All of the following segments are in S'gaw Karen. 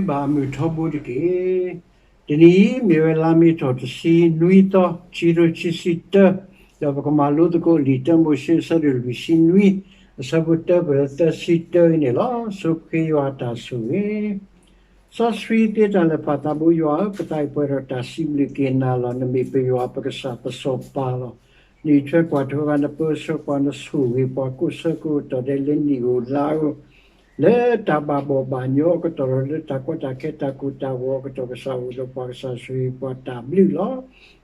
ဘၣ်အမုာ်ထီဘိတက့ၢ်. တနံၤအံၤ မ့ၢ်ဝဲလါမ့ၤထီၣ်တဆံနွံသီ ခံကထိခံဆံတၢ, ဒီးပကမၤလိသကိးလံာ်တၢမိၤၡ့ အဆၢဒိၣ်လွံၢ်ဆံနွံ, အဆၢဖိတၢပၢၢ်သၢဆံတၢအံၤန့ၣ်လီၤ. ဆိဖှ့ယွၤအတၢ်ဆိၣ်ဂ့ၤ. စီဆှံသ့တၢ်လၢာ် ပၢ်သးဘိယွၤဧၢ, ပသးအံၤပှဲၤဒီးတၢ်စံးဘျုးက့ၤနၤလီၤ. နမ့ၢ်ပယွၤပကစၢ်ပစီၤပၤလီၤ. နအံးထွဲကွၢ်ထွဲဝဲ နပၢဆှၢပှၤ နဆိၣ်ဂ့ၤပှၤ ကိးဆၢကတီၢ်ဒဲးလၢနံၣ်ဧိၤလါဧိၤ လၢတၢ်ဘၣ်ဘီၣ်ဘၣ်ညီအကတီၢ် ဒီးလၢတၢ်ကီတၢ်ခဲတၢ်ကိၢ်တၢ်ဂီၤအကတီၢ် ကစၢ်အိၣ်ဒီးပှၤ ကစၢ်ဆိၣ်ဂ့ၤပှၤတၢ်ဘျုးလီၤ.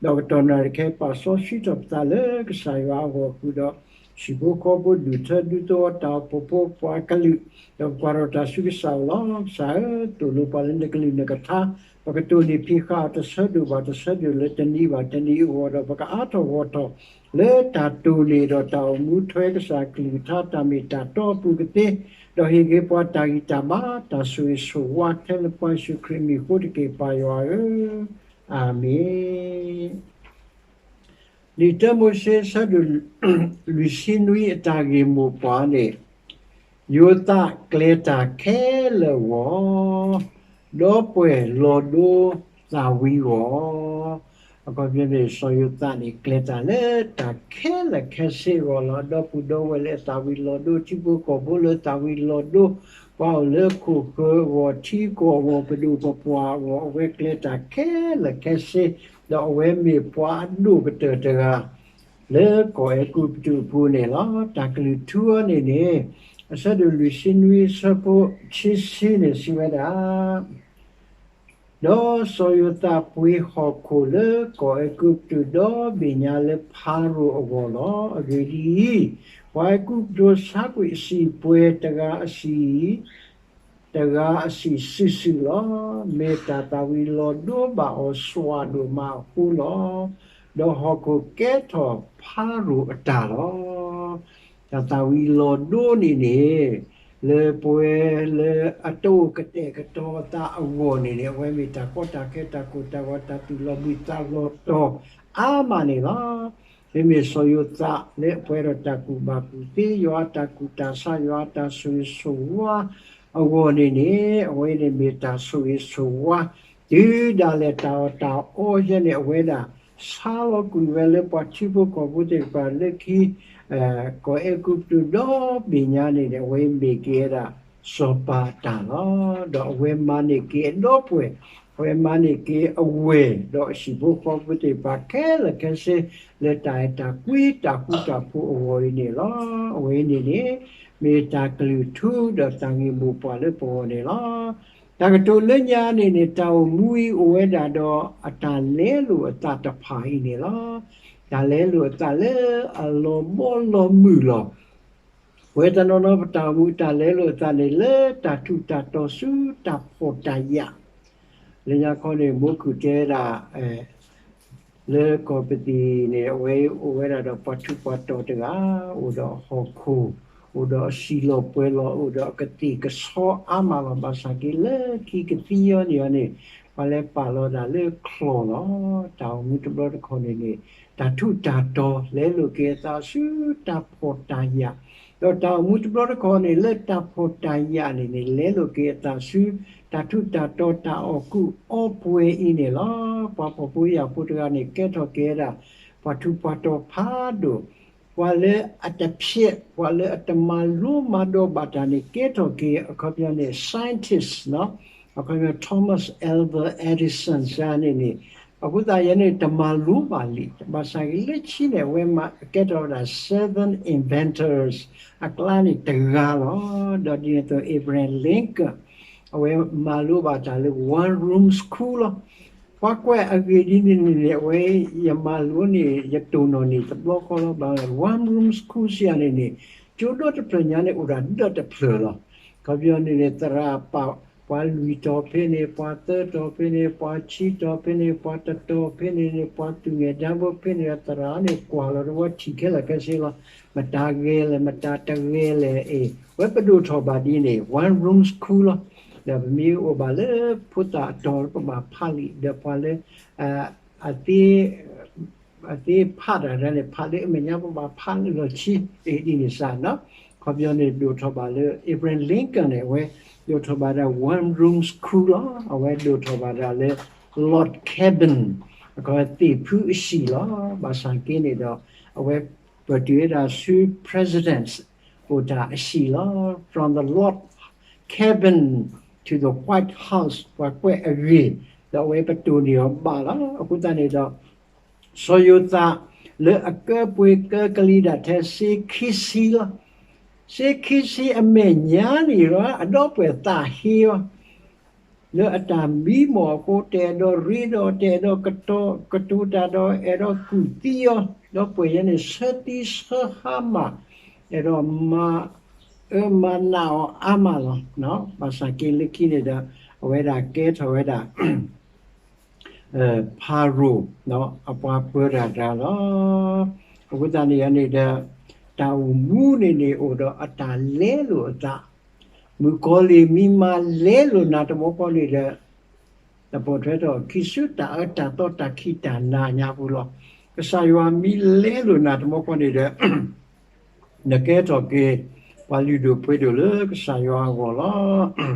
ဒီးကတီၢ်နၣ်ရံၣ်ခဲအံၤ ပာ်စီဆှံထီၣ်ပသးလၢကစၢ်ယွၤအဂီၢ်ဃုာ်ဒီး ဟံၣ်ဖိဃီဖိဒူၣ်ထၢဒူသဝီ တၢ်အိၣ်ဖှိၣ်ဖိပှၤကလုာ် ဒီးပကွၢ်ထီၣ်တၢ်ဆူကစၢ်အအိၣ်လီၤ. ကစၢ်ဧၢ, သိၣ်လိပှၤလၢနကလုၢ်နကထါ, ပကတိၢ်န့ၢ်ဖံးဃာ်အီၤ တဆၢဒိၣ်ဘၣ်တဆၢဒိၣ် လၢတနံၤဘၣ်တနံၤအဂီၢ် ဒီးပကအါထီၣ်ဂီၢ်ထီၣ် လၢတၢ်တိၢ်န့ၢ်ဒီးတၢ်အိၣ်မူထွဲကစၢ်အကလုၢ်ကထါ တၢ်မ့ၢ်တၢ်တီအပူၤကသ့, ဒီးဟ့ၣ်က့ၤပှၤတၢ်ဂံၢ်တၢ်ဘါ တၢ်ဆိၣ်ဂ့ၤဆိၣ်ဝါထဲလၢပှၤယ့ၣ်ၡူးခရံာ်မံၤအဃိတက့ၢ် ပၢ်ယွၤဧၢ, အၤမ့ၣ်. လံာ်တၢမိၤၡ့ အဆၢဒိၣ်လွံၢ်ဆံနွံ အတၢ်ဂ့ၢ်မိၢ်ပှၢ်န့ၣ်, ယိၤသးကျဲၤတၢ်ခဲလၢာ်အဂီၢ်, ဒီပုၢ်ဝဲၢ်လီၤဒိသးဝံၤအဂီၢ်, အခီပညီန့ၣ် စီၤယိၤသးန့ၣ် ကျဲၤတၢ်လၢတၢ်ခဲလၢာ်ခဲဆ့အဂီၢ်လီၤ. ဒီပုၢ်ဝဲၢ်လၢအသးဝံၤလီၤဒိ, ထံဖိကီၢ်ဖိလၢအသးဝံၤလီၤဒိ, ပှၤအိၣ်လၢခိၣ်ဃၢၤအဂီၢ်, ထံကီၢ်အဂီၢ်, ပဒိၣ်ပပှၢ်အဂီၢ်, အဝဲကျဲၤတၢ်ခဲလၢာ်ခဲဆ့, ဒီးအဝဲမ့ၢ်ပှၤအဒိၣ်ကတၢၢ်တဂၤ လၢကီၢ်အဲၤကူပတူးအပူၤန့ၣ်လီၤ. တၢ်ကလုၢ်ထူအီၤန့ၣ်န့ၣ်, အဆၢဒိၣ်လွံၢ်ဆံနွံ အဆၢဖိခံဆံန့ၣ် စံးဝဲဒၣ်, ဒီးစီၤယိၤသးပှ့ၤဟီၣ်ခိၣ်လၢကီၢ်အဲၤကူပတူး ဒီဘ့ၣ်ညါလၢဖၤရိၤအဂီၢ်လီၤ. အဂ့ၢ်ဒ်အံၤ, ပှၤအဲၤကူပတူးဆါကွံာ်အစံာ်ပှဲၤတဂၤအစံာ် တဂၤအစံာ်စုာ်စုာ်လီၤ. မ့ၢ်တၢ်သးဝံၤလီၤဒိဘၣ်အီၤစွးဒိၣ်မးအဃိလီၤ. ဒီးဟီၣ်ခိၣ်ကဲထီၣ်ဖၤရိၤအတၢ်လီၤ. တၢ်သးဝံၤလီၤဒိန့ၣ်န့ၣ်, လၢပဝဲလၢအတအိၣ်ကတဲာ်ကတီၤအသးအဂီၢ်န့ၣ်န့ၣ် အဝဲမ့ၢ်တၢ်ကီတၢ်ခဲ တၢ်ကိၢ်တၢ်ဂီၤ တၢ်သူၣ်လီၤဘှံးသးလီၤတီၤအါမးန့ၣ်လီၤ. မ့မ့ၢ်စီၤယိၤသးလၢအပှဲၤဒီးတၢ်ကူၣ်ဘၣ်ကူၣ်သ့ ယွၤအတၢ်ကူၣ်တၢ်ဆး ယွၤအတၢ်ဆိၣ်ဂ့ၤဆိၣ်ဝါအဂီၢ်န့ၣ်န့ၣ် အဝဲန့ၣ်မ့ၢ်တၢ်ဆိၣ်ဂ့ၤဆိၣ်ဝါ တုၤဒၣ်လဲာ်တၢ်အီၣ်တၢ်အီယဲန့ၣ် အဝဲဒၣ် ဆါလီၤကွံာ်ဝဲလၢပှၤထံဖိကီၢ်ဖိသ့ၣ်တဖၣ်လၢခံ ကီၢ်အဲၤကူပတူးဒီဘ့ၣ်ညါန့ၣ်န့ၣ် အဝဲမ့ၢ်က့ၤဝဲဒၣ်စီၤပၤအတၢ်လီၤ. ဒီးအဝဲမၤန့ၢ်က့ၤအဒီပုၢ်ဝဲၢ်, အဝဲမၤန့ၢ်က့ၤအဝဲၢ် ဒီးအဟံၣ်ဖိဃီဖိသ့ၣ်တဖၣ်ခဲလၢာ်ခဲဆ့ လၢတၢ်အဲၣ်တၢ်ကွံတၢ်ဃူတၢ်ဖိးအဂီၢ်အံၤန့ၣ်လီၤ. အဝဲအံၤန့ၣ်န့ၣ် မ့ၢ်တၢ်ကလုၢ်ထူဒီးတၢ်ဂ့ၢ်မိၢ်ပှၢ်လၢပဂီၢ်န့ၣ်လီၤ. တၢ်ကတိၤလၢညါန့ၣ်န့ၣ် တၢ်အိၣ်မူအံၤအိၣ်ဝဲဒၣ်ဒီးအတၢ်လဲလိာ်အသးတဖၣ်အံၤန့ၣ်လီၤ. တၢ်လဲလိာ်အသးလၢအလီၤဘီလီၤမုၢ်လီၤ. ပဝဲတနီၤနီၤပတၢ်အိၣ်မူတၢ်လဲလိာ်အသးန့ၣ် လၢတၢ်ထူးတၢ်တီၤဆူတၢ်ဖှီၣ်တၢ်ယာ်, လၢညါခီန့ၣ် မိခိၣ်တဲဒၣ် လၢကီၢ်ပသံၣ်န့ၣ် အဝဲအိၣ်ဝဲဒၣ်ဒီးပှၤထူးပှၤတီၤတဂၤ, အိၣ်ဒီးအဟီၣ်ခိၣ်, အိၣ်ဒီးအစံၣ်လီၤပှဲၤလီၤ, အိၣ်ဒီးအကသ့ၣ်ကဆီအါမးလီၤ. ဘၣ်ဆၣ်က့လၢခံကသံအီၤန့ၣ်အီၤန့ၣ် ပှၤလဲၤပာ်လီၤဒၣ်လၢချီၣ်လီၤ. တၢ်အိၣ်မူတဘျီတခီၣ်န့ၣ်န့ၣ် တၢ်ထူးတၢ်တီၤ လဲလိာ်က့ၤအသးဆူတၢ်ဖှီၣ်တၢ်ယာ်, ဒီးတၢ်အိၣ်မူတဘျီတခီၣ်န့ၣ် လၢတၢ်ဖှီၣ်တၢ်ယာ်န့ၣ်န့ၣ် လဲလိာ်က့ၤအသးဆူ တၢ်ထူးတၢ်တီၤ တၢ်အီၣ်ကူအီပှဲၤအံၤန့ၣ်လီၤ. ပှၤဖှီၣ်ဖိယာ်ဖိတဂၤန့ၣ် ကဲထီၣ်က့ၤဝဲဒၣ် ပှၤထူးပှၤတီၤဖးဒိၣ်, ပှၤလၢအတဖျဲး ပှၤလၢအတမၤလိမၤဒိးဘၣ်တၢ်န့ၣ် ကဲထီၣ်က့ၤ အခီပညီန့ၣ် scientist အခီပညီ Thomas Alva Edison စ့ၢ်န့ၣ်န့ၣ်, အဃိသတးယဲန့ၣ် တမၤလိဘၣ်လံ, ဘၣ်ဆၣ်က့လၢခံန့ၣ် အဝဲကဲထီၣ်ဝဲဒၣ် seven inventors အကျါန့ၣ်တဂၤလီၤ. ဒီးဒ်န့ၣ်အသိး Abraham Lincoln အဝဲမၤလိဘၣ်တၢ်လၢ one room school လီၤ. ပှၤကွဲးအဂ့ၢ်ဒ်န့ၣ်န့ၣ်န့ၣ် အဝဲယမၤလိန့ၣ် ယတိၢ်နီၣ်န့ၣ်တဘျီဃီလီၤ. ဘၣ် one room school စ့ၢ်န့ၣ်န့ၣ် ကၠိဒီတဖျၢၣ်ညါန့ၣ် အိၣ်ဒၣ်ဒီတဖျၢၣ်လီၤ. အခီပညီန့ၣ်န့ၣ် သရၣ်ပာ်ပှၤလွံၢ်တီၤဖဲန့ၣ်, ပှၤသၢတီၤဖဲန့ၣ်, ပှၤဆံတီၤဖဲန့ၣ်, ပှၤတတီၤဖဲန့ၣ်န့ၣ်, ပှၤသူၣ်ငဲၢ်ဒါဘိဖဲန့ၣ်, သရၣ်န့ၣ်ကွၢ်လီၤတဝီထံၣ်ခဲလၢာ်ခဲဆ့လီၤ. မတၤဂဲၤလဲၣ်, မတၤတဂဲၤလဲၣ်, အ့ၣ် ဝဲပဒိၣ်ထီၣ်ဘၣ်ဒ်န့ၣ် one room school လီၤ. ဒီးပမ့ၢ်အိၣ်ဘၣ်လၢဖိသၣ်အတီၤ ပဘၣ်ဖးလံာ်, ဒီးပှၤလၢ အသ့ အသ့ဖးတၢ်န့ၣ် ဖးလၢအမဲာ်ညါ ပဘၣ်ဖးလၢလီၢ်ခံ အ့ၣ် ဒ်န့ၣ်စ့ၢ်နီၤ. ခီပညီန့ၣ် ဒိၣ်ထီၣ်ဘၣ်လၢ Abraham Lincoln န့ၣ် အဝဲဒိၣ်ထီၣ်ဘၣ်ဒၣ် one room school လီၤ. အဝဲဒိၣ်ထီၣ်ဘၣ်ဒၣ်လၢ log cabin အခီသ့ၣ်ဖုအဟံၣ်လီၤ. ဘၣ်ဆၣ်က့န့ၣ်ဒီး အဝဲပတုာ်ဝဲဒၣ်ဆူ presidents အိၣ်တၢ်အဟံၣ်လီၤ. From the log cabin to the White House ပှၤကွဲးအဂ့ၢ် ဒီးအဝဲပတိၢ်န့ၢ်အီၤဘၣ်လီၤ. အဃိသတးန့ၣ်ဒီး စီၤယိၤသးလၢအကၢပှ့ၤကၢကလံၤဒၣ်ထဲစ့ခံဆံလီၤ. စ့ခံဆံအမဲာ်ညါန့ၣ်လီၤ အဒီပုၢ်ဝဲၢ်သးဟ့အီၤ လၢအတၢ်မံမီၢ်အဃိ တအဲၣ်ဒိးရ့ဒီး တအဲၣ်ဒိးကတိၤ ကတိၤတၢ်ဒီး အဲၣ်ဒိးကူၣ်သံအီၤ ဒီပုၢ်ဝဲၢ်ယဲန့ၣ် ဆၢသံဆၢဟါမၢ် အဲၣ်ဒိးမၤအၢမၤနးအီၤအါမးလီၤ. ဘၣ်ဆၣ်က့လၢခံန့ၣ်ဒီး အဝဲဒၣ်ကဲထီၣ်ဝဲဒၣ် ဖၤရိၤ အပှၤပၢၤတၢ်တဂၤလီၤ. အဃိသတးန့ၣ်န့ၣ်ဒီး တၢ်အိၣ်မူန့ၣ်န့ၣ်အိၣ်ဒီးအတၢ်လဲလိာ်အသး, မုၣ်ကီၤလံၢ်မ့ၢ်မၤလဲလိာ်နၤတဘျီဃီန့ၣ်ဒီး တပိာ်ထွဲထီၣ် ခံဆူတၢ်အၢတၢ်သီတၢ်ခံးတၢ်နၤညါပူၤလီၤ. ကစၢ်ယွၤမ့ၢ်လဲလိာ်နၤတဘျီဃီန့ၣ်ဒီး နကဲထီၣ်က့ၤ ပှၤလုၢ်ဒိၣ်ပှ့ၤဒိၣ်လၢကစၢ်ယွၤအဂီၢ်လီၤ.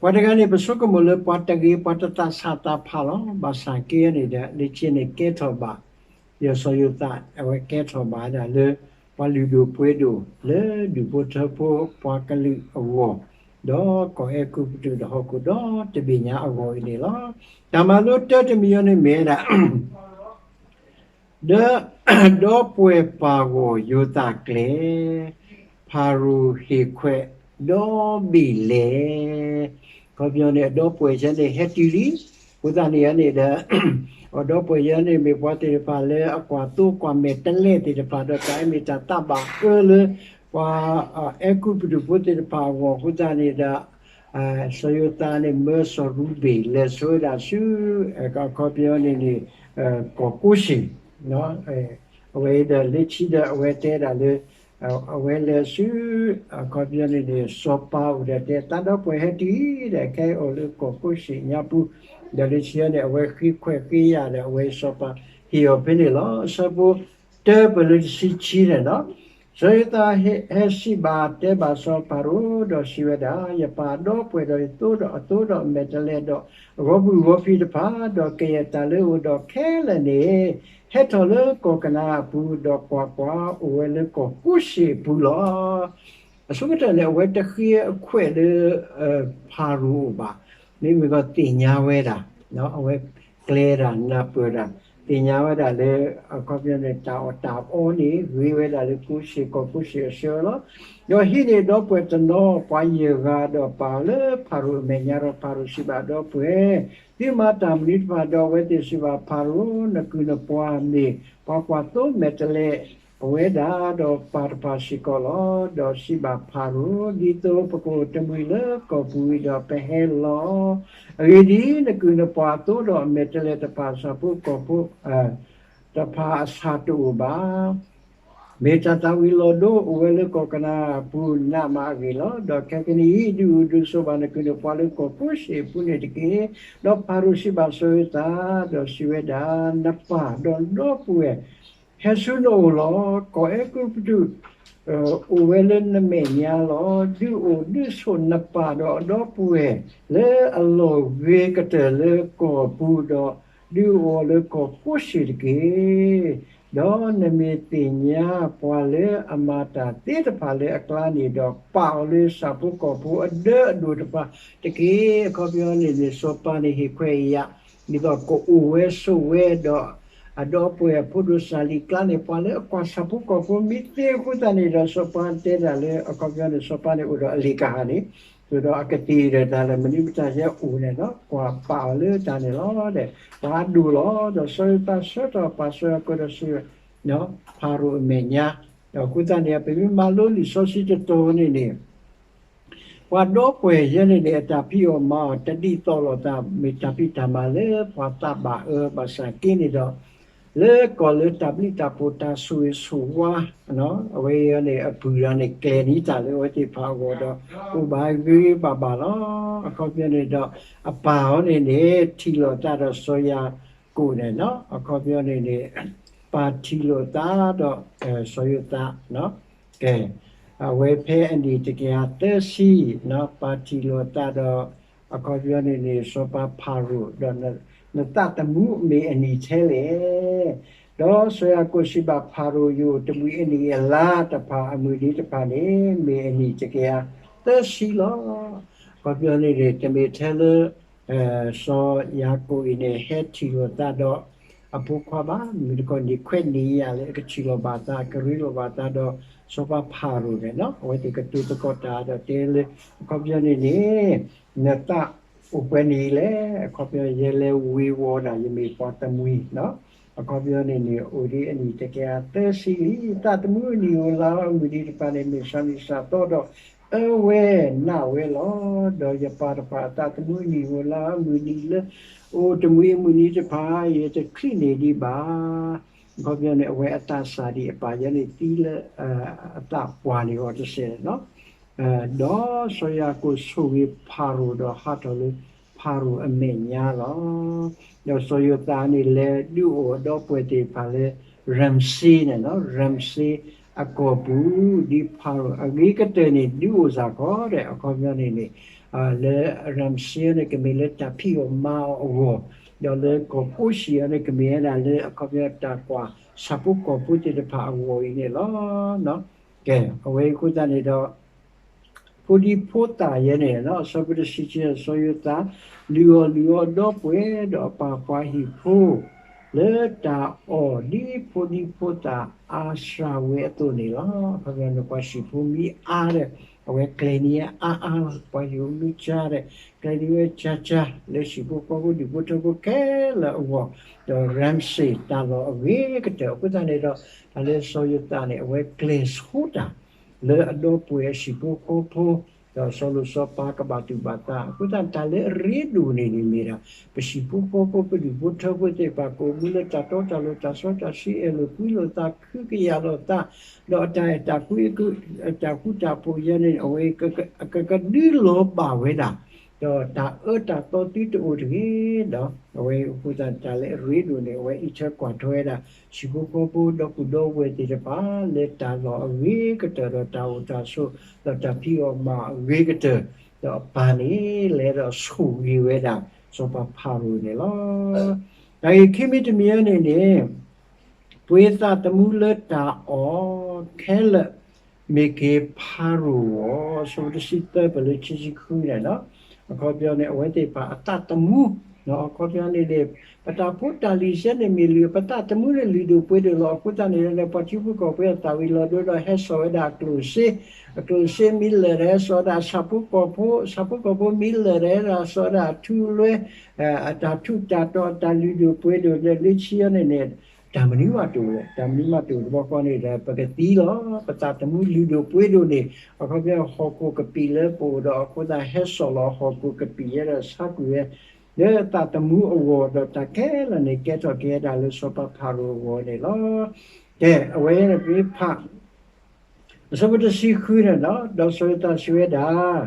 ပှၤတဂၤန့ၣ် ပဆိကမိၣ်လၢပှၤတဂ့ၤ ပှၤတသးဆးသးဖးလီၤ. ဘၣ်ဆၣ်က့န့ၣ်ဒီး လၢခံန့ၣ်ကဲထီၣ်ဘၣ် ဒီးစီၤယိၤသး အဝဲကဲထီၣ်ဘၣ်ဒၣ်လၢ ပှၤလုၢ်ဒိၣ်ပှ့ၤဒိၣ်လၢဒူၣ်ဖိထၢဖိပှၤကလုာ်အဂီၢ်, ဒီးကီၢ်အဲၤကူပတူးဒီးဟီၣ်ခိၣ်ဒီတဘ့ၣ်ညါအဂီၢ်အံၤန့ၣ်လီၤ. တၢ်မၤလိတၢတမံၤအံၤန့ၣ်မ့ၢ်ဝဲဒၣ် ဒီး ဒီပုၢ်ဝဲၢ်ပာ်ဂီၢ်ယိၤသးကျဲ, ဖၤရိၤဟ့ၣ်ခွဲးဒီဘ့ၣ်လဲၣ်. ခီပညီန့ၣ် အဒီပုၢ်ဝဲၢ်ယဲန့ၣ် ဟဲတုၤလံ, အဃိသတးန့ၣ်န့ၣ်ဒီး အဒီပုၢ်ဝဲၢ်ယဲန့ၣ် မ့ၢ်ပှၤသ့ၣ်တဖၣ်လၢအကွၢ်သိကွၢ်မဲာ်တလဲသ့ၣ်တဖၣ် ဒီးတၢ်အဲၣ်မ့ၢ်တၢ်သးဘၣ်အၢလၢ ပှၤအဲၤကူပတူးဖိသ့ၣ်တဖၣ်အဂီၢ် အဃိသတးန့ၣ်ဒီး စီၤယိၤသးန့ၣ် မၢစီၤရူဘ့ၣ် လဲၤဆိဝဲဒၣ်ဆူ အခီပညီန့ၣ်န့ၣ် ကီၢ်ကိးၡ့ၣ်, အဝဲဒီးလၢခံဒီးအဝဲတဲဒၣ်လၢ အဝဲလဲၤဆူ အခီပညီန့ၣ်န့ၣ် စီၤပၤအိၣ်ဒီးတဲ သးဒီပုၢ်ဝဲၢ်ဟဲတုၤဒီး ခဲအံၤအိၣ်လၢကီၢ်ကိးၡ့ၣ်ညါပူၤ, ဒီးလၢခံန့ၣ် အဝဲဃ့ခွဲးဃ့ယာ်ဒီး အဝဲစီၤပၤဟ့ၣ်အီၤဖဲန့ၣ်လီၤ. အဆၢဖိ တၢပၢၢ်လၢတဆံခံန့ၣ်လီၤ. စီၤယိၤသးဟဲစံးဘၣ်တဲဘၣ်စီၤဖၤရိၤ ဒီးစံးဝဲဒၣ်, ယပာ်အဒီပုၢ်ဝဲၢ်ဒီးယသိဒီးအသိဒီးအမဲာ်တဲးလဲးဒီးအဂီၤဘုၣ်ဂီၤဖံးတဖၣ်, ဒီးကယဲၢ်တၢ်လၢအအိၣ်ဒီးခဲလၢာ်န့ၣ် ဟဲထီၣ်လၢကီၢ်ကနၤအၤအပူၤ, ဒီးကွၢ်ကွၢ်, အိၣ်ဝဲလၢကီၢ်ကိးၡ့ၣ်အပူၤလီၤ. အဆိကတၢၢ်န့ၣ် အဝဲတဃ့အခွဲးလၢ ဖၤရိၤအိၣ်ဘၣ်. မ့မ့ၢ်ကီးသ့ၣ်ညါဝဲဒၣ်, အဝဲကျဲဒၣ်နၢ်ပၢၢ်ဒၣ်, သ့ၣ်ညါဝဲဒၣ်လၢ အခီပညီန့ၣ် တၢ်အီၣ်တၢ်အီန့ၣ် ဂ့ၤဝဲဒၣ်လၢကိးၡ့ၣ် ကီၢ်ကိးၡ့ၣ်အဆၢလီၤ. ဒီးဟံးန့ၢ်ဒီပုၢ်ဝဲၢ်တနီၤ ပှၤယဲၢ်ဂၤဒီးပာ်အီၤလၢဖၤရိၤအမဲာ်ညါဒီး ဖၤရိၤစံးဘၣ်အဒီပုၢ်ဝဲၢ်, သုမၤတၢ်မနုၤတဖၣ်ဒီး အဝဲသ့ၣ်စံးဘၣ်ဖၤရိၤ, နကုၢ်နပှၤမ့ၢ်ပှၤကွၢ်သိမဲာ်တဲးလဲး ပဝဲဒၣ်ဒီးပၢ်တဖၣ်စ့ၢ်ကီးလီၤ. ဒီးစံးဘၣ်ဖၤရိၤ, ဒ်သိးပကအိၣ်တမှံၤလၢကီၢ်ပူၤဝံၤဒီးပဟဲလီၤ. အဂ့ၢ်ဒ်အံၤ, နကုၢ်နပှၤအသိဒီးအမဲာ်တဲးလဲးတဖၣ် ဆၣ်ဖိကီၢ်ဖိတဖၣ်အဆၣ်တအိၣ်ဘၣ်. မ့ၢ်တၢ်သၣ်ဝံၤလီၤဒိအိၣ်ဝဲလၢကီၢ်ကနၤအၤအပူၤ နးမးအဂ့ၢ်လီၤ. ဒီးခဲကနံၣ်အံၤ ဒုးအိၣ်ဒုးဆိးဘၣ်နကုၢ်နပှၤလၢကီၢ်ကိးၡ့ၣ်အပူၤန့ၣ်တက့ၢ်. ဒီးဖၤရိၤစံးဘၣ်စီၤယိၤသး ဒီးစံးဝဲဒၣ်, နပၢ်ဒီးနဒီပုၢ်ဝဲၢ် ဟဲဆူနအိၣ်လီၤ. ကီၢ်အဲၤကူပတူး အိၣ်ဝဲလၢနမဲာ်ညါလီၤ. ဒုးအိၣ်ဒုးဆိးနပၢ်ဒီးအဒီပုၢ်ဝဲၢ်လၢအလီၢ်ဂ့ၤကတၢၢ်လၢကီၢ်ပူၤဒီး ဒုးအိၣ်လၢကီၢ်ကိးၡ့ၣ်တက့ၢ်. ဒီးနမ့ၢ်သ့ၣ်ညါပှၤလၢအမၤတၢ်သ့တဖၣ်လၢအကျါန့ၣ်ဒီး ပာ်အီၤလၢဆၣ်ဖိကီၢ်ဖိအဒၢအဒိၣ်တဖၣ်တက့ၢ်. အခီပညီန့ၣ်န့ၣ် စီၤပၤန့ၣ်ဟ့ၣ်ခွဲးယာ် ဒ်သိးကအိၣ်ဝဲဆိးဝဲဒီး အဒီပုၢ်ဝဲၢ်အဖိဒိၣ်စၢ်လံာ်ကျါန့ၣ် ပှၤလၢအကွၢ်ဆၣ်ဖိကီၢ်ဖိမ့ၢ်သ့အဃိသတးန့ၣ်ဒီး စီၤပၤတဲဒၣ်လၢ အခီပညီန့ၣ် စီၤပၤန့ၣ်အိၣ်ဒီးအလ့ၣ်ကဟၣ်န့ၣ် သိးဒီးအကသ့ၣ်ဒီးတၢ်လၢမနုၤမတၤဟဲအိၣ်န့ၣ်ဒီး ကွၢ်ပာ်အီၤလၢတၢ်န့ၣ်လီၤ. ဒီးပှၤဒိၣ်လီၤ. ဒီးစီၤယိၤသးဆှၢထီၣ်ပာ်စီၤယၤကိာ်ဒီးစံးဝဲ ဖၤရိၤအမဲာ်ညါ, ဒီးအဃိသတးန့ၣ် ပမ့ၢ်မၤလိလံာ်စီဆှံတတီၤန့ၣ်န့ၣ် ပှၤဒီပုၢ်ဝဲၢ်ယဲန့ၣ်န့ၣ် အတၢ်ဖံးအီၣ်မၤအီၣ်တဒ်သိးလိာ်သး မ့ၢ်တၢ်ဖံးတၢ်မၤလၢပှၤသးဘၣ်အၢ ဘၣ်ဆၣ်က့န့ၣ်ဒီး လၢကီၢ်လၢတၢ်ပျံၤတၢ်ဖုးတၢ်ဆိၣ်ဂ့ၤဆိၣ်ဝါ အဝဲန့ၣ်အပူၤဒီးန့ၣ် ကျဲၤန့ၢ်တၢ်လၢအဝဲသ့ၣ်တဖၣ်အဂီၢ်ဒီး အိၣ်ဘၣ်ဂ့ၤဘၣ်ဘၣ်လီၤ. အခီပညီန့ၣ်ဒီး အပၢ်အီၤန့ၣ်န့ၣ် ထံၣ်လိာ်သးဒီးစီၤယၤကိာ်န့ၣ်လီၤ. အခီပညီန့ၣ်န့ၣ် ပာ်ထံၣ်လိာ်သးဒီး စီၤယိၤသး, ကဲ, အဝဲဖဲအနံၣ်တကယၤသၢဆံ, ပာ်ထံၣ်လိာ်သးဒီး အခီပညီန့ၣ်န့ၣ် စီၤပၤဖၤရိၤ, ဒီးနသးသမူမ့ၢ်အနံၣ်ထဲလဲၣ်. ဒီးစီၤယၤကိာ်စံးဘၣ်ဖၤရိၤ, ယအိၣ်တမှံၤအနံၣ်အလါတဖၣ် အမုၢ်နံၤတဖၣ်န့ၣ် မ့ၢ်အနံၣ်တကယၤသၢဆံလီၤ. အခီပညီန့ၣ်န့ၣ် တမ့ၢ်ထဲလၢ စီၤယၤကိာ်အံၤန့ၣ် ဟဲထံၣ်လိာ်သးဒီး အဖိခွါဘၣ်, မ့ၢ်တခီန့ၣ် ခွဲးနံၣ်ယၤလၢအကထံၣ်လိာ်ဘၣ်သး ကရ့လိာ်ဘၣ်သးဒီး စီၤပၤဖၤရိၤန့ၣ်လီၤ. အဝဲသ့ၣ်ကတိၤသကိးတၢ်ဒီးတဲလၢ အခီပညီန့ၣ်န့ၣ် နသးအိၣ်ပှဲၤနံၣ်လဲၣ်, အခီပညီ ယလဲၤဝ့ၤဝီၤဒၣ် ယမ့ၢ်ပှၤတမှံၤ, အခီပညီန့ၣ်န့ၣ် အိၣ်ဒံးအနံၣ်တကယၤသၢဆံလံ, သးသမူအနံၣ်ဧိၤလါဧိၤ အမုၢ်နံၤတဖၣ်န့ၣ် မ့ၢ်စှၤနံၣ်စှၤသီဒီး အၢဝဲနးဝဲလီၤ. ဒီးယပၢ်တဖၣ်အသးသမူအနံၣ်ဧိၤလါဧိၤ အမုၢ်နံၤလၢ အိၣ်တမှံၤအမုၢ်နံၤတဖၣ် ယတချုးန့ၢ်ဒံးဘၣ်. အခီပညီန့ၣ် အဝဲအသးစၢ်ဒံး အပၢ်ယဲန့ၣ်သံလၢ အသးပှၢ်န့ၢ်အီၤတစဲးန့ၣ်လီၤ. ဒီးစီၤယၤကိာ်ဆိၣ်ဂ့ၤဖၤရိၤဒီးဟးထီၣ်လၢဖၤရိၤအမဲာ်ညါလီၤ. ဒီးစီၤယိၤသးန့ၣ် လဲၤဒုးအိၣ်အဒီပုၢ်ဝဲၢ်သ့ၣ်တဖၣ်လၢ ရၤမစ့န့ၣ်လီၤ, ရၤမစ့အကီၢ်ပူၤ ဒ်ဖၤရိၤအဂ့ၤကတၢၢ်န့ၣ် ဒုးအိၣ်စ့ၢ်ကီးဒီး အခီပညီန့ၣ်န့ၣ် လၢရၤမစ့န့ၣ် ကမ့ၢ်လၢတၢ်ဖံးအီၣ်မၤအီၣ်အဂီၢ်, ဒီးလၢကီၢ်ဖိစံၣ်အီၤန့ၣ် ကမ့ၢ်ဝဲဒၣ်လၢ အခီပညီတၢ်ကွၢ်ဆၣ်ဖိကီၢ်ဖိသ့ၣ်တဖၣ်အဂီၢ်အံၤန့ၣ်လီၤ. ကဲ, အဝဲအံၤအဃိသတးန့ၣ်ဒီး ဖိဒံဖိသၣ်ယဲန့ၣ် အဆၢဖိတဆံခံ စီၤယိၤသး လုၢ်အီၣ်လုၢ်အီဒီပုၢ်ဝဲၢ်ဒီးအပၢ်ပှၤဟံၣ်ဖိ လၢတၢ်အီၣ်ဒ်ဖိဒံဖိသၣ်အါစှၤဝဲအသိးန့ၣ်လီၤ. အခီပညီန့ၣ်ပှၤဟံၣ်ဖိမ့ၢ်အါဒီး အဝဲကျဲၤန့ၢ်အါအါလီၤ, ပှၤဟံၣ်ဖိမ့ၢ်စှၤဒီး ကျဲၤန့ၢ်ဝဲစှၤစှၤ လၢဟံၣ်ဖိဃီဖိဒူၣ်ဖိထၢဖိခဲလၢာ်အဂီၢ်, ဒီးရၤမစ့ၣ်တၢ်လီၢ်အဂ့ၤကတၢၢ်အဃိသတးန့ၣ်ဒီး တၢ်လၢစီၤယိၤသးန့ၣ် အဝဲကျဲၤဆိတၢ် လၢအဒီပုၢ်ဝဲၢ်အဟံၣ်ဖိဃီဖိ ဒီးစီၤလိၤစီၤပၤကဘၣ်တူၢ်ဘၣ်သး အဃိသတး တၢ်လၢအရ့ဒိၣ်န့ၣ်န့ၣ်မ့ၢ်ဒၣ် ပဟံၣ်ဖိဃီဖိပဒူၣ်ဖိထၢဖိသ့ၣ်တဖၣ် ကအိၣ်မူလၢတၢ်တီတၢ်လိၤ တၢ်စီတၢ်ဆှံ အဲၣ်လိာ်ကွံလိာ်သး ဃုကယာ်လိာ်သး ဒီးအတၢ်အဲၣ်တၢ်ကွံ တၢ်ဃူတၢ်ဖိးယဲန့ၣ် အဝဲ ကကဒုးလီၤဘၣ်ဝဲဒၣ် ဒီးတၢ်အၢတၢ်သီသုတအိၣ်တဂ့ၤဒီး အဝဲအဃိသတး တၢ်လၢအရ့ဒိၣ်န့ၣ် အဝဲအံးထွဲကွၢ်ထွဲဝဲဒၣ် ဟံၣ်ဖိဃီဖိဒီပုၢ်ဒီဝဲၢ်သ့ၣ်တဖၣ် လၢတၢ်လီၢ်အဂ့ၤကတၢၢ်ဒီးတၢ်အိၣ်တၢ်ဆိး ဒီးတၢ်ဖံးအီၣ်မၤအီၣ်အဂ့ၤကတၢၢ် ဒီးအပၢ်န့ၣ် လဲၤဒီးဆိၣ်ဂ့ၤဝဲဒၣ် စီၤပၤဖၤရိၤန့ၣ်လီၤ. တၢ်ဂ့ၢ်ခံမံၤတမံၤန့ၣ်န့ၣ် ပှ့ၤသးသမူလၢတၢ်အီၣ်ခဲလၢာ် မ့ၢ်က့ၤဖၤရိၤအဂီၢ် အဆၢဖိတဆံသၢပၢၢ်လၢခံဆံဃုန့ၣ်လီၤ. အခီပညီန့ၣ် အဝဲသ့ၣ်တဖၣ်အသးသမူ အခီပညီန့ၣ်န့ၣ် ပတၢ်ဖိတၢ်လံၤစဲန့ၣ်မ့ၢ်လုၢ် ပသးသမူန့ၣ်လုၢ်ဒိၣ်ပှ့ၤဒိၣ်လီၤ. အဃိသတးန့ၣ် ပှၤထံဖိကီၢ်ဖိအသးဝံၤလီၤဒိဒီးဟဲစိာ်ဝဲဒၣ်အကျိၣ်စ့, အကျိၣ်စ့မ့ၢ်လၢာ်ဒီးဟဲစိာ်ဝဲဒၣ်ဆၣ်ဖိကီၢ်ဖိ, ဆၣ်ဖိကီၢ်ဖိမ့ၢ်လၢာ်ဒီးဟဲစိာ်ဝဲဒၣ်အထူအလွဲ, အတၢ်ထူးတၢ်တီၤ အတၢ်လုၢ်ဒိၣ်ပှ့ၤဒိၣ်လၢလၢခံန့ၣ်န့ၣ် တၢ်မနုၤမးတအိၣ်လဲၣ်. တၢ်မနုၤမးတအိၣ်တဘျီဃီန့ၣ်ဒီး ပကသံလီၤ. ပသးသမူလုၢ်ဒိၣ်ပှ့ၤဒိၣ်န့ၣ် အခီပညီဟီၣ်ခိၣ်ကပံာ်လၢပအိၣ်ဒီးအဃိသတး ဟဲစိာ်လီၤဟီၣ်ခိၣ်ကပံာ်ယဲဒီးဆါကွံာ်ဝဲ လၢသးသမူအဂီၢ်ဒီးတၢ်ခဲလၢာ်န့ၣ် ကဲထီၣ်က့ၤဝဲဒၣ်လၢစီၤပၤဖၤရိၤအဂီၢ်န့ၣ်လီၤ. ကဲ, အဝဲန့ၣ်ပဖး အဆၢဖိတဆံဃုန့ၣ်လီၤ. ဒီးစီၤယိၤသးစံးဝဲဒၣ်,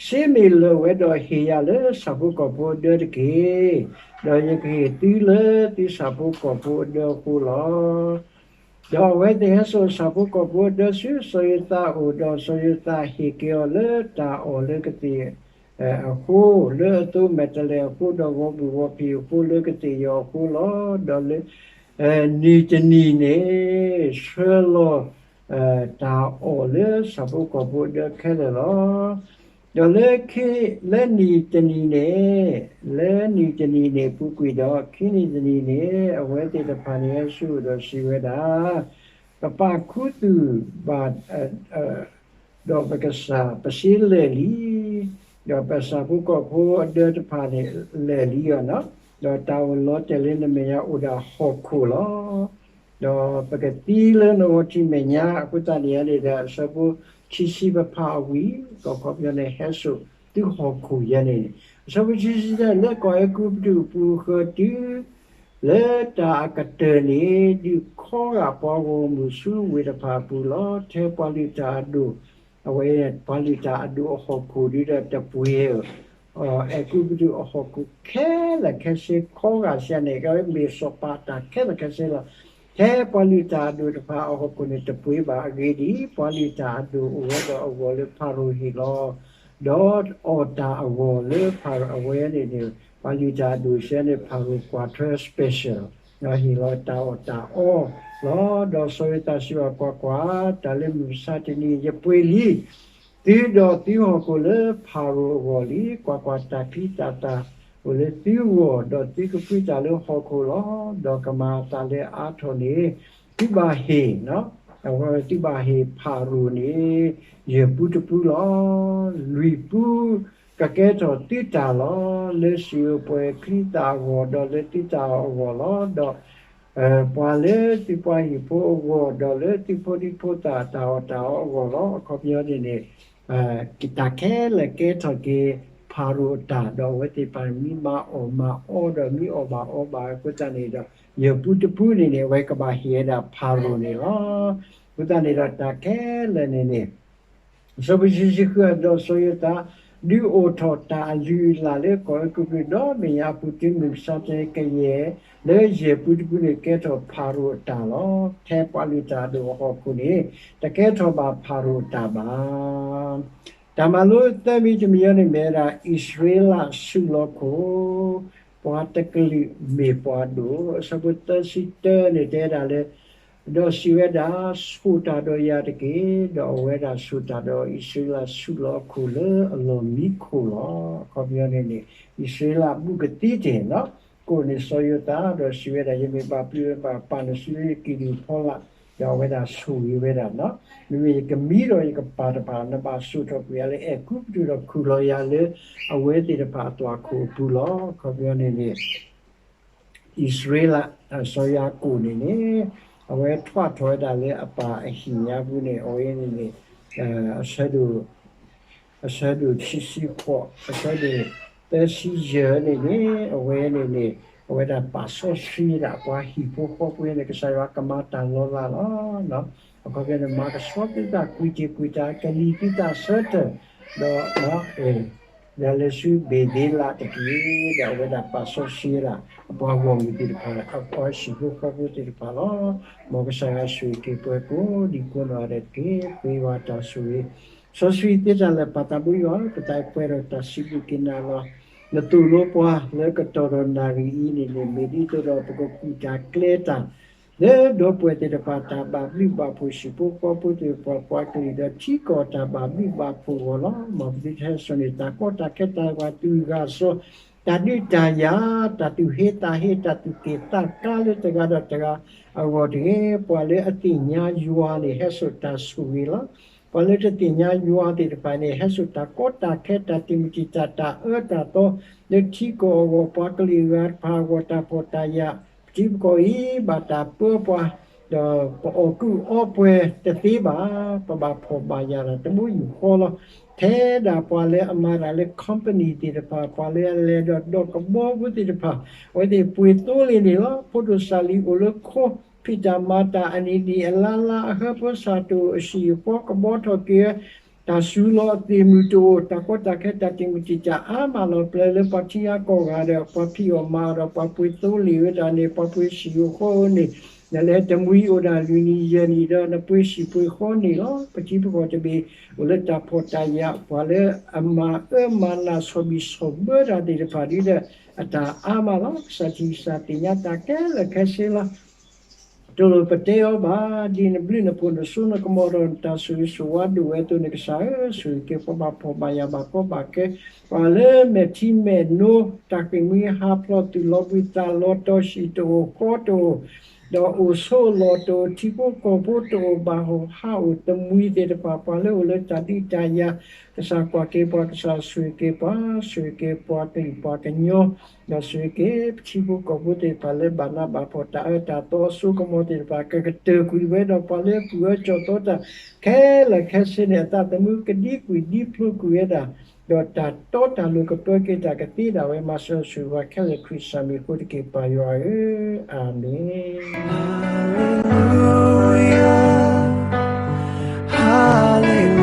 စ့မ့ၢ်လၢာ်ဝဲဒီးဟ့ၣ်ယၤလၢဆၣ်ဖိကီၢ်ဖိအဒၢတက့ၢ်. ဒီးယကဟ့ၣ်သုလၢသုဆၣ်ဖိကီၢ်ဖိအဒၢအဃိလီၤ. ဒီးအဝဲသ့ၣ်ဟဲစိာ်ဆၣ်ဖိကီၢ်ဖိအဒၢဆူစီၤယိၤသးအအိၣ်, ဒီးစီၤယိၤသးဟ့ၣ်က့ၤအီၤလၢတၢ်အီၣ်လၢကသ့ၣ်အဃိ, လၢအသိးမဲာ်တဲးလဲးအဃိ, ဒီးဂီၤဘူၣ်ဂီၤဖံးအဃိ, လၢကသ့ၣ်ယီၤအဃိလီၤ. ဒီးလၢ နံၣ်တနံၤန့ၣ် ဆှၢလီၤ တၢ်အီၣ်လၢဆၣ်ဖိကီၢ်ဖိအဒၢခဲလၢာ်လီၤ. ဒီးလၢခံ လၢနံၣ်တနံၤန့ၣ်, လၢနံၣ်တနံၤန့ၣ်ပူၤကွံာ်ဒီး ခံနံၣ်တနံၤန့ၣ် အဝဲသ့ၣ်တဖၣ်န့ၣ်ဟဲဆူအအိၣ်ဒီးစံးဝဲဒၣ်, ပပာ်ခူသူၣ်ဘၣ် ဒီးပကစၢ် ပစ့လၢာ်လံ, ဒီးပဆၣ်ဖိကီၢ်ဖိအဒၢတဖၣ်န့ၣ်လၢာ်လံအီၤ, ဒီးတၢ်အိၣ်လီၤတဲာ်လၢနမဲာ်ညါအိၣ်ဒၣ်ဟီၣ်ခိၣ်လီၤ. ဒီးပကသံလၢနဂီၤထံးမဲာ်ညါ အဃိသတးန့ၣ်န့ၣ်ဒီး အဆၢဖိခံဆံပဖးအဝံၤ ကီၢ်ခီပညီန့ၣ် ဟဲစိာ်သုဟီၣ်ခိၣ်ယဲန့ၣ်, အဆၢဖိခံဆံ လၢကီၢ်အဲၤကူပတူးအပူၤဃၢၤတုၤ လၢတၢ်အကတၢၢ်န့ၣ် ဒုးခီဂာ်ပှၤဂီၢ်မုၢ်ဆူဝ့ၢ်တဖၣ်အပူၤလီၤ. ထဲပှၤလုၢ်တၢ်အဒိၣ်, အဝဲပှၤလုၢ်တၢ်အဒိၣ်အဟီၣ်ခိၣ်ဒုဒီးတပှ့ၤ အဲၤကူပတူးအဟီၣ်ခိၣ်ခဲလၢာ်ခဲဆ့ခီဂာ်စ့ၢ်န့ၣ် ကမ့ၢ်စီၤပၤတၢ်ခဲလၢာ်ခဲဆ့လီၤ. ထဲပှၤလုၢ်တၢ်အဒိၣ်တဖၣ်အဟီၣ်ခိၣ်န့ၣ်တပှ့ၤဘၣ်. အဂ့ၢ်ဒ်အံၤ, ပှၤလုၢ်တၢ်အဒိၣ်အိၣ်ဝဲဒီးအဂီၢ်လၢဖၤရိၤဟ့ၣ်လီၤ, ဒီးအီၣ်တၢ်အဂီၢ်လၢဖၤရိၤအဝဲန့ၣ်န့ၣ်, ပှၤလုၢ်တၢ်အဒိၣ်စဲန့ၣ် ဖၤရိၤကွၢ်ထွဲ special ဒီးဟ့ၣ်လီၤတၢ်အီၣ်တၢ်အီလီၤ. ဒီးစီၤယိၤသးစံးဘၣ်, ကွၢ်ကွၢ်, တၢ်လၢမုၢ်မဆါတနံၤ ယပှ့ၤလံ သုဒီးသုဟီၣ်ခိၣ်လၢဖၤရိၤအဂီၢ်လံ. ကွၢ်ကွၢ်, တၢ်ချံတၢ်သၣ်အိၣ်လၢသုဂီၢ်, ဒီးသုကဖှံတၢ်လၢဟီၣ်ခိၣ်လီၤ. ဒီးကမၤအသးလၢအါထီၣ်န့ၣ်, သုဘၣ်ဟ့ၣ်, သုဘၣ်ဟ့ၣ်ဖၤရိၤန့ၣ် ယဲၢ်ပူတပူလီၤ. လွံၢ်ပူကကဲထီၣ်သုတၢ်လီၤ. လၢစံာ်ဧိၤပှဲၤချံသၣ်အဂီၢ်, ဒီးလၢသုတၢ်အီၣ်အဂီၢ်လီၤ. ဒီး ပှၤလၢသုပှၤဟံၣ်ဖိအဂီၢ်, ဒီးလၢသုဖိဒံဖိသၣ်တၢ်အီၣ်တၢ်အီအဂီၢ်လီၤ. အခီပညီန့ၣ်န့ၣ်, တၢ်ခဲလၢာ်ကဲထီၣ်က့ၤဖၤရိၤအတၢ်, ဒီးအဝဲသ့ၣ်တဖၣ်မ့ၢ်မၤအီၣ်မၤအီဒီးမ့ၢ်အီၣ်ဘၣ်အီဘၣ်အဃိသတးန့ၣ်ဒီး, ယဲၢ်ပူတပူန့ၣ်န့ၣ် အဝဲကဘၣ်ဟ့ၣ်ဝဲဒၣ်ဖၤရိၤန့ၣ်လီၤ. အဃိသတးန့ၣ်ဒီးတၢ်ခဲလၢာ်န့ၣ်န့ၣ် စီၤဘိၤၡံဃုဒီးစီၤယိၤသး ဒုးအိၣ်ထီၣ်တၢ်အလုၢ်အလၢ်လၢကီၢ်အဲၤကူပတူးဒီဘ့ၣ်ညါအပူၤတုၤမုၢ်မဆါတနံၤကယဲၢ်, လၢယဲၢ်ပူတပူန့ၣ်ကဲထီၣ်ဖၤရိၤအတၢ်လီၤ. ထဲပှၤလုၢ်တၢ်အဒိၣ်အဟီၣ်ခိၣ်န့ၣ် တကဲထီၣ်ဘၣ်ဖၤရိၤအတၢ်ဘၣ်. တၢ်မၤလိသၢမံၤတမံၤအံၤန့ၣ်မ့ၢ်ဝဲဒၣ် အံၣ်စရ့လးဆူးလီၤခိၣ်, ပှၤတကလုာ်မ့ၢ်ပှၤဒိၣ်, အဆၢဖိသၢဆံတၢန့ၣ်တဲဒၣ်လၢ ဒီးစံးဝဲဒၣ်, ဆိၣ်တၢ်ဒီးယၤတက့ၢ်. ဒီးအဝဲဒၣ်ဆိၣ်တၢ်ဒီးအံၣ်စရ့လးဆူးလီၤခိၣ်လၢအလီၢ်မံခိၣ်လီၤ. အခီပညီန့ၣ်န့ၣ် အံၣ်စရ့လးဘူးကသံတ့ၢ်, ကိးန့ၢ်စီၤယိၤသးဒီးစံးဝဲဒၣ်, ယမ့ၢ်ဘၣ်ပျုၢ်ဘၣ်ပာ်နစုလၢကံၣ်ဒုၣ်ဖီလာ်, ဒီးအဝဲဒၣ်ဆိၣ်ဂ့ၤဝဲဒၣ်, မ့မ့ၢ်ယကမံဒီးယကပၢ်တဖၣ် နဘၣ်စိာ်ထီၣ်ကွံာ်အီၤလၢအဲၤကူပတူးဒီးခူၣ်လီၤယၤလၢအဝဲသ့ၣ်တဖၣ်အသွၣ်ခိၣ်အပူၤလီၤ. အခီပညီန့ၣ်န့ၣ် အံၣ်စရ့လး, စီၤယၤကိာ်န့ၣ်န့ၣ်, အဝဲထွဲထီၣ်ဝဲဒၣ်လၢအပၢ်အဟံၣ်ညါပူၤန့ၣ်, အဝဲန့ၣ်န့ၣ် အဆၢဒိၣ်, အဆၢဒိၣ်ခံဆံဃိး, အဆၢဒိၣ်သၢဆံယဲၢ်န့ၣ်န့ၣ်, အဝဲန့ၣ်န့ၣ် အဝဲဒၣ်ပာ်စီဆှံဒၣ်ပှၤဟံၣ်ဖိဃီဖိန့ၣ် ကစၢ်ယွၤကမၤတၢ်လီၤလးလီၤ. အခီပညီန့ၣ် မၤကဆှီသုသး, ကွံာ်တ့ၢ်ကွံာ်တၢ်, ကလံၤသုသးဆၢထၢၣ်, ဒီး လဲၤဆူဘ့ၤသ့လးတက့ၢ်. ဒီးအဝဲဒၣ်ပာ်စီဆှံဝဲဒၣ် အပှၤဂီၢ်မုၢ်သ့ၣ်တဖၣ်, အပှၤဟံၣ်ဖိဃီဖိသ့ၣ်တဖၣ်လီၤ. မ်ကစၢ်ယွၤဆိၣ်ဂ့ၤက့ၤပှၤကိးဒံကိးနီၢ်ဂၤဒဲးတက့ၢ်. ပှ့ၤဝဲတၢ်ဆိၣ်ဂ့ၤ, စီဆှံသ့တၢ်လၢာ် ပၢ်သးဘိယွၤ, ပသးပှဲၤဒီးတၢ်စံးဘျုးက့ၤနၤလီၤ. နသိၣ်လိပှၤလၢကတီၢ်ဒီးနၣ်ရံၣ်အံၤန့ၣ်န့ၣ်, မ့ၢ်ဒ်သိးဒီးပကကူၣ်တၢ်ကျဲၤတၢ် လၢဒီပုၢ်ဝဲၢ်သ့ၣ်တဖၣ်တၢ်ဘၣ်ဘျုးဘၣ်ဖှိၣ်, ဟံၣ်ဖိဃီဖိသ့ၣ်တဖၣ်ပှၤကလုာ်ဒီး ထံကီၢ်တၢ်ဘၣ်ဘျုးဘၣ်ဖှိၣ်အဂီၢ်လီၤ. မ်ပသုတဟဲစိာ်န့ၢ်တၢ်ကီတၢ်ခဲတၢ်ဂၤသူၣ်ဂၤစီၤ, တၢ်ဒုးတၢ်ယၤ, တၢ်သူၣ်ဟ့သးဟ့, တၢ်သူၣ်က့ၣ်သးကါလၢတဂၤဒီးတဂၤအဂီၢ်တဂ့ၤ. ပှၤလၢအသ့ၣ်ညါယွၤန့ၣ် ဟဲစိာ်တၢ်ဆိၣ်ဂ့ၤလီၤ. ပှၤလၢတသ့ၣ်ညါယွၤသ့ၣ်တဖၣ်န့ၣ် ဟဲစိာ်တၢ်ကီတၢ်ခဲ, တၢ်တံာ်မုၢ်တံာ်တာ်, တၢ်အၢတၢ်သီ လၢထံကီၢ်အဂီၢ်, ပှၤကလုာ်အဂၤတဖၣ်အဂီၢ်, တၢ်ဖှီၣ်တၢ်ယာ်, ပထံပကီၢ်အံၤဘၣ်တၢ်ပၢပှၤ, ဒီးပအီၣ်ကူၣ်အီပှဲၤတသ့ဘၣ်. ပဘၣ်ဖှီၣ်ဘၣ်ယာ်တၢ်တဘိယူၢ်ဃီလီၤ. ထဲဒၣ်ပှၤလၢအမၤတၢ်လၢ company သ့ၣ်တဖၣ်, ပှၤလၢအလဲၤဒီးဒီးကဘီဖိသ့ၣ်တဖၣ်, အဝဲသ့ၣ်ပှ့ၤသိလ့ၣ်န့ၣ်လီၤ. ဖိဒိၣ်စၢ်လံၤအိၣ်လၢခိ, ဖံးတၢ်မၤတၢ်အနံၤနံၤအလါလါ, အဟၢဖၢစၢ်တအိၣ်, အဟံၣ်အဃီကဘီထီၣ်က့ၤ, တၢ်စူၤလီၤအသ့ၣ်မုၢ်တအိၣ်, တၢ်ကီတၢ်ခဲတၢ်တံာ်မုၢ်တံာ်တာ်အါမးလီၤ. ပျဲလၢပှၤထံဂၤကီၢ်ဂၤဒီး ပှၤဖံးအီၣ်မၤအီၣ်ဒီး ပှၤပှ့ၤသိလ့ၣ်ဝဲဒၣ်န့ၣ်, ပှၤပှ့ၤဟံၣ်အဃီန့ၣ်, နလဲၤတမှံၤအိၣ်ဒၣ်လွံၢ်နံၣ်ယဲၢ်နံၣ်ဒီး နပှ့ၤဟံၣ်ပှ့ၤဃီန့ၣ်လီၤ. ပထံပကီၢ်တဘ့ၣ်အိၣ်လၢတၢ်ဖှီၣ်တၢ်ယာ်, ပှၤလၢအမၤအၢမၤနး ဆီၣ်ဘံၣ်ဆီၣ်ဘၢတၢ်သ့ၣ်တဖၣ်ဒ်ဒီး အတၢ်အါမးလီၤ. ကစၢ်ထံၣ်ကစၢ်သ့ၣ်ညါတၢ်ခဲလၢာ်ခဲဆ့လီၤ. တလိၣ်ပတဲအီၤဘၣ်, ဒ်နဘျုးနဖှိၣ်နစိနကမီၤဒီး နတၢ်ဆိၣ်ဂ့ၤဆိၣ်ဝါဒိၣ်ဝဲအသိးန့ၣ်, ကစၢ်ဧၢ, ဆိၣ်ဂ့ၤက့ၤပှၤဘၣ်ဖှီၣ်ဘၣ်ယာ်ဘၣ်ကီဘၣ်ခဲ, ပှၤလၢမဲာ်ထံမဲာ်နိ, တၢ်ဃ့ၢ်မှံဟးဖျိး, သူၣ်လီၤဘှံးသးလီၤတီၤ, ဟံၣ်တအိၣ်ဃီတအိၣ်, ဒီးအိၣ်ဆိးလီၢ်တအိၣ်, ထံဖိကီၢ်ဖိတအိၣ်, ဘၣ်ဟးအိၣ်တမှံၤသ့ၣ်တဖၣ်, ပှၤလၢအိၣ်လၢတၢ်ဒုးတၢ်ယၤ, ကစၢ်ကွၢ်က့ၤပှၤ, ကစၢ်ဆိၣ်ဂ့ၤက့ၤပှၤ, ဆိၣ်ဂ့ၤက့ၤပှၤကလုာ်ပှၤကညီ, ဒီးဆိၣ်ဂ့ၤက့ၤပထံဖိကီၢ်ဖိသ့ၣ်တဖၣ်လၢဘၣ်နးဘၣ်ဖှီၣ်, တၢ်အၢတၢ်သီအစိကမီၤသ့ၣ်တဖၣ် ကကတၢၢ်ကွံာ်ဝဲဒီး ပှၤလၢအကူၣ်အၢကၠီၣ်သီတၢ်ခဲလၢာ်ခဲဆ့န့ၣ် အသးသမူကဒံကွံာ်ဒံဖျိးကွံာ်ဝဲဒၣ်, ဒီးတၢ်တီတၢ်လိၤကပၢက့ၤတၢ်ကသ့ဒၣ်ဝဲ, မၤစၢၤဆိၣ်ဂ့ၤပှၤခဲလၢာ် ခရံာ်စၢ်မံၤအဃိတက့ၢ် ပၢ်ယွၤဧၢ, အၤမ့ၣ်.